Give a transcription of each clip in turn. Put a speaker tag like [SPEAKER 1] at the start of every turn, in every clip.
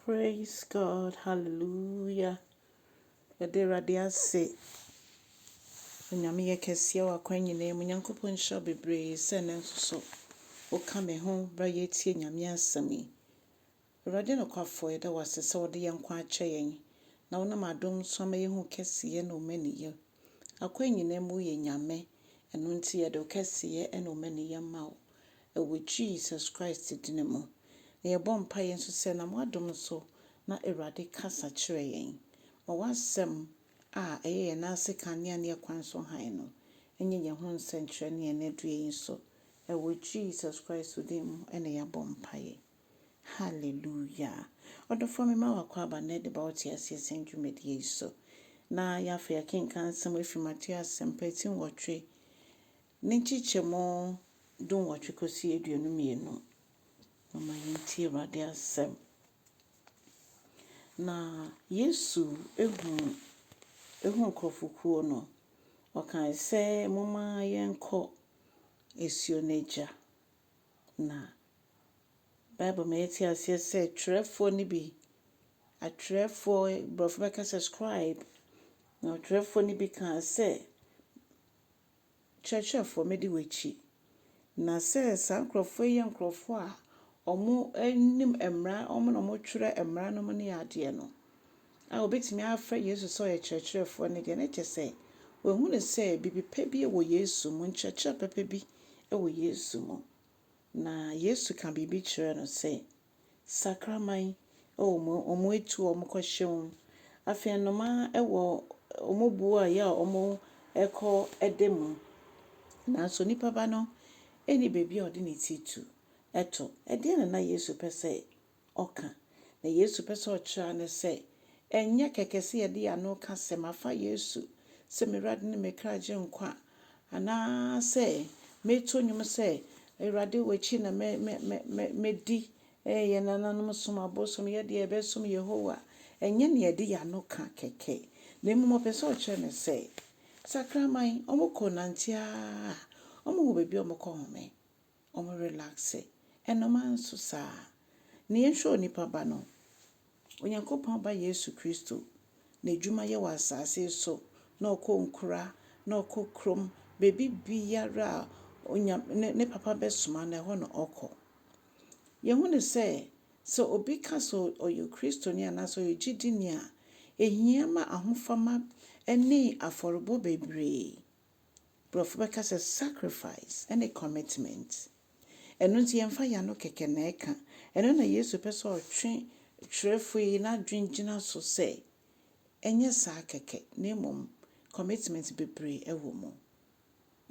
[SPEAKER 1] Praise God, hallelujah. Yɛda Awurade ase. Onyame yɛ kɛseɛ wɔ akwan nyinaa mu. Nyankopɔn nhyira wo bebree sɛ nnɛ nso so woka me ho berɛ a yɛretie Nyame asɛm yi. Awurade nokwafoɔ, yɛda wo ase sɛ wode yɛn nkwa akyɛ yɛn na wonam adom so ama yɛhu kɛseyɛ ne wo mmaniyɛ. Akwan nyinaa mu woyɛ Nyame, ɛno nti yɛde wo kɛseyɛ ne wo mmaniyɛ ma wo. Ɛwɔ Jesus Christ din mu. Na yɛbɔ mpaeɛ nso sɛ nam w'adom so na Awurade kasa kyerɛ yɛn. Ma w'asɛm a ɛyɛ yɛn nan ase kanea ne yɛn kwan so hann no nyɛ yɛn ho nsɛnkyerɛnne ɛnnɛ dua yi so. Ɛwɔ Jesus Christ din mu na yɛabɔ mpaeɛ. Hallelujah. Ɔdɔfoɔ mema wo akwaaba nnɛ de ba wo te aseɛ sɛn dwumadie yi so. Na yɛafei akenkan nsɛm afiri Mateo Asɛmpa ti 8 ne nkyekyɛmu 18 kɔsi 22. Mama yɛntie Awurade asɛm. Na Yesu ehu ehu nkurɔfokuo no, ɔkae sɛ momma yɛnkɔ asuo no agya. Na Bible ma yɛte aseɛ sɛ twerɛfoɔ no bi, atwerɛfoɔ, borɔfo bɛka sɛ scribe, na ɔtwerɛfoɔ no bi kaa sɛ, kyerɛkyerɛfoɔ mɛdi w'akyi. Na sɛ saa nkurɔfoɔ yi yɛ nkurɔfoɔ a wɔn anim mmara, wɔn na wɔtwerɛ mmara no mu ne adeɛ no, a obetumi afrɛ Yesu sɛ ɔyɛ kyerɛkyerɛfoɔ no deɛ, na kyerɛ sɛ wɔahu no sɛ biribi pa bi wɔ Yesu mu, nkyerɛkyerɛ papa bi wɔ Yesu mu. Na Yesu ka biribi kyerɛ no sɛ, sakraman wɔ wɔn etu a wɔkɔhyɛ mu. Afei nnomaa wɔ wɔn buo a ɛyɛ a wɔkɔ da mu. Nanso nipa ba no nni baabi a ɔde ne ti tu ɛto. Ɛdeɛn na na Yesu pɛ sɛ ɔka? Na Yesu pɛ sɛ ɔkyerɛ ne sɛ, ɛnyɛ kɛkɛ sɛ yɛde yɛn ano ka sɛ mafa Yesu sɛ me Awurade ne me kra gye nkwa anaasɛ meto nnwom sɛ Awurade w'akyi na mɛ mɛ mɛ mɛdi yɛn nananom som abosom yɛ deɛ yɛbɛsom Yehowa. Ɛnyɛ nea yɛde yɛn ano ka kɛkɛ. Na mmom ɔpɛ sɛ ɔkyerɛ no sɛ sakraman wɔkɔ nante ara a wɔwɔ baabi a wɔkɔ home. Wɔn relax. Nnomaa nso saa. Na yɛnhwɛ onipa ba no, Onyankopɔn ba Yesu Kristo, n'adwuma yɛ wɔ asase so na ɔkɔ nkura, na ɔkɔ kurom, baabi biara a onyam ne ne papa bɛsoma no ɛhɔ na ɔkɔ. Yɛhu no sɛ, sɛ obi ka sɛ ɔyɛ Kristoni anaasɛ ɔyɛ gyidini a, ehia ma ahofama ne afɔrebɔ bebree. Borɔfo bɛka sɛ sacrifice ne commitment. Ɛno nti yɛmfa yɛn ano kɛkɛ na ɛka. Ɛno na Yesu pɛ sɛ ɔtwe twerɛfoɔ yi n'adwene gyina so sɛ, ɛnyɛ saa kɛkɛ na mmom commitment bebree wɔ mu.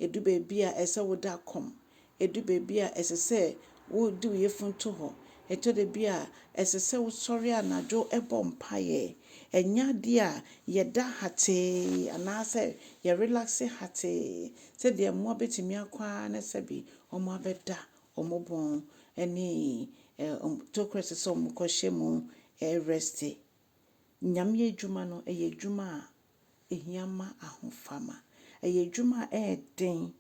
[SPEAKER 1] Edu baabi a ɛsɛ woda kɔm. Edu baabi a ɛsɛ sɛ wode wo yafunu to hɔ. Ɛtɔ da bi a ɛsɛ sɛ wosɔre anadwo bɔ mpaeɛ. Ɛnyɛ adeɛ a yɛda hatee anaasɛ yɛrelax hatee sɛdeɛ mmoa bɛtumi akɔ ara na sɛbi wɔn abɛda wɔn bɔn ne tokuro a ɛsɛ sɛ wɔkɔhyɛ mu rest. Nyame adwuma no, ɛyɛ adwuma a ehia ma ahofama. Ɛyɛ adwuma a ɛyɛ den.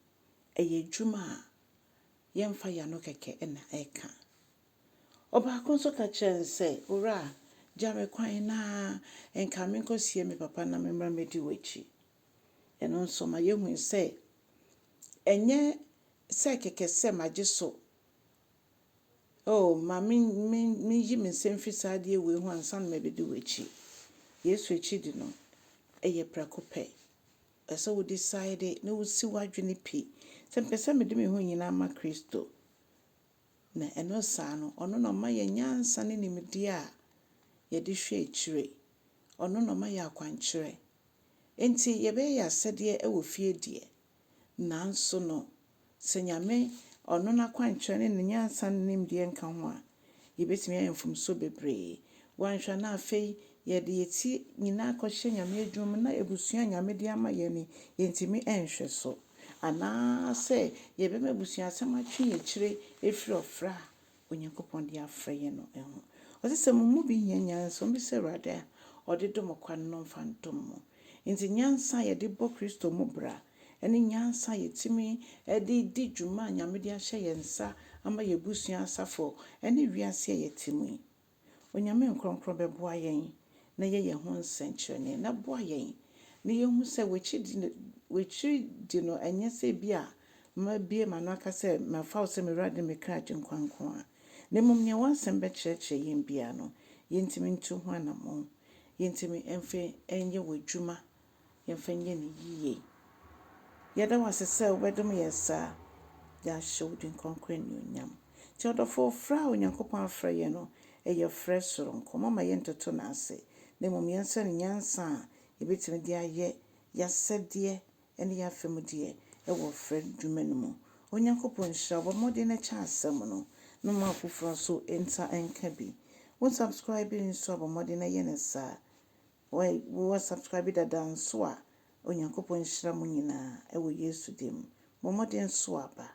[SPEAKER 1] Ɛyɛ adwuma a yɛmfa yɛn ano kɛkɛ na ɛka. Ɔbaako nso ka kyerɛɛ no sɛ, Owura, gya me kwan na nka menkɔsie me papa na memmra mmɛdi w'akyi. Ɛno nso ma yɛhu sɛ, ɛnyɛ sɛ kɛkɛ sɛ magye so. Oh, ma menyi me nsa mfiri saa adeɛ wei ho ansa na mabɛdi w'akyi. Yesu akyi di no, ɛyɛ prɛko pɛ. Ɛsɛ sɛ wo decide na wosi w'adwene pi sɛ mepɛ sɛ mede me ho nyinaa ma Kristo. Na ɛno saa no, ɔno na ɔma yɛn nyansa ne nimdeɛ a yɛde hwɛ akyire. Ɔno na ɔma yɛn akwankyerɛ. Nti yɛbɛyɛ yɛn asɛdeɛ wɔ fie deɛ, nanso no, sɛ Nyame ɔno n'akwankyerɛ ne ne nyansa ne nimdeɛ nka ho a, yɛbɛtumi ayɛ mfomsoɔ bebree. Woanhwɛ na afei yɛde yɛn ti nyinaa kɔhyɛ Nyame adwuma mu na abusua a Nyame de ama yɛn ni, yɛntumi nhwɛ so. Anaasɛ yɛbɛma abusuasɛm atwe yɛn akyire afiri ɔfrɛ a Onyankopɔn de afrɛ yɛn no ho. Ɔse sɛ mo mu bi hia nyansa, ommisa Awurade a ɔde dom kwa no na ɔmfa ndom mo. Nti nyansa a yɛde bɔ Kristo mu bra ne nyansa a yɛtumi de di dwuma a Nyame de ahyɛ yɛn nsa ama yɛn abusua asafo ne wiase a yɛte mu yi. Onyame nkrɔnkrɔn bɛboa yɛn na yɛ yɛn ho nsɛnkyerɛnne, na boa yɛn na yɛhu sɛ w'akyiri di no ɛnyɛ sɛ bi a mabue m'ano aka sɛ mafa wo sɛ me Awurade ne me kra Agyenkwa nko a, na mmom nea w'asɛm bɛkyerɛkyerɛ yɛn biara no, yɛntumi ntu ho anammɔn, yɛntumi mfa nyɛ w'adwuma, yɛmfa nyɛ no yie. Yɛda wo ase sɛ wobɛdom yɛn saa de ahyɛ wo din kronkron anuonyam. Nti ɔdɔfo, frɛ a Onyankopɔn afrɛ yɛn no, ɛyɛ frɛ soronko. Momma yɛntoto no ase, na mmom yɛnsrɛ no nyansa a yɛbɛtumi de ayɛ yɛasɛdeɛ ne yɛn afamudeɛ wɔ frɛ dwuma no mu. Onyankopɔn nhyira wo. Bɔ mmɔden na kyɛ asɛm no na ma afoforɔ nso nsa nka bi. Wo subscribe nso a, bɔ mmɔden na yɛ no saa. Wowɔ subscribe dada nso a, Onyankopɔn nhyira mo nyinaa wɔ Yesu din mu. Bɔ mmɔden so aba.